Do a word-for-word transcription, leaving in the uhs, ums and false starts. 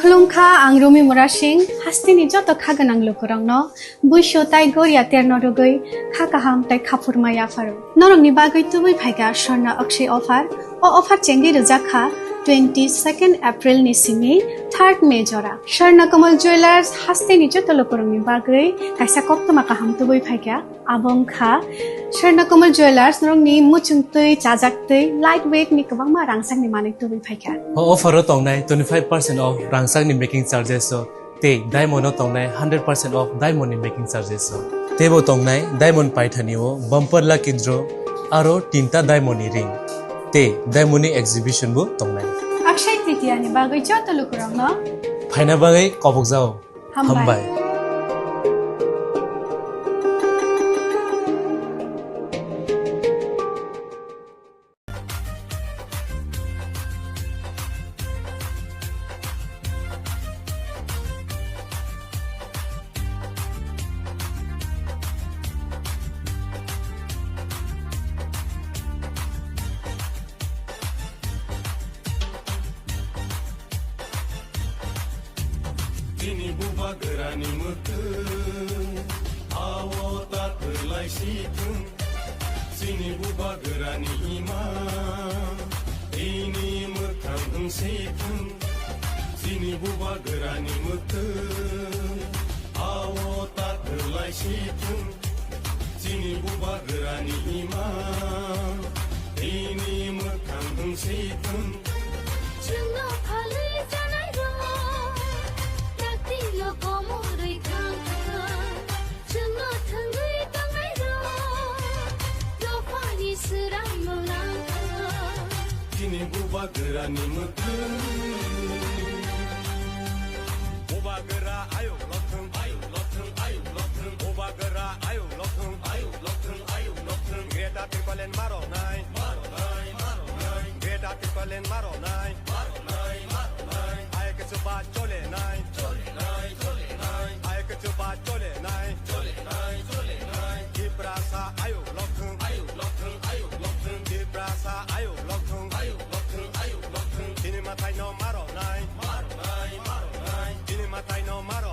Khulumkha, ang Rumi Murasing, hasteni joto kha gwnang lukurokno buisu tai goria terno rwgwi kha kaham tai khaphurma yapharo. Norokni bagwi tubui phaikha Swarna Akshay offer. O offer chengwi rwjak kha twenty second April ni simi third May jora. Swarna Kamal Jewellers hasteni joto lukurokni bagwi kaisa koktwma kaham tubui phaikha. Abo wngkha Swarna Kamal Jewellers, norokni muchung twi, chajak twi, light weight ni kwbangma rangchakni manwi tubui phaikha. O offer o tongnai twenty five percent off rangchakni making charges o tei diamond o tongnai hundred percent off diamond ni making charges o. Teibo tongnai diamond paithani o bumper lucky draw aro tinta diamond ni ring tei diamond ni exhibition bo tongnai. Akshay Tritiya ni bagwi joto lukurokno phaina bagwi kobokjao. Hambai. Hambai. Chini bubagrani mwtwng, ao ta kwlai si thung. Chini bubagrani ima, ini mwkhang wng si thung. Chini bubagrani mwtwng, ao ta kwlai si thung. Chini bubagrani ima, ini mwkhang wng si thung. Chwngno phalwi chanairok, taktino komorwi thang thang. Chwngno thwngwi tongnairok, dophani swrangno nang thang. Chini bubagrani mwtwng. Bubagra ayuk lokthwng, ayuk lokthwng, ayuk lokthwng. Bubagra ayuk lokthwng, ayuk lokthwng, ayuk lokthwng. Greater Tipraland maronai, maronai, maronai. Greater Tipraland maronai, maronai, maronai. Ayuk chuba cholenai, cholenai, cholenai. Ayuk chuba cholenai, cholenai, cholenai. Tiprasa ayuk lokthwng, ayuk lokthwng, ayuk lokthwng. Tiprasa ayuk lokthwng, ayuk lokthwng, ayuk lokthwng. Chini mwtaino maronai, maronai, maronai. Chini mwtaino maro.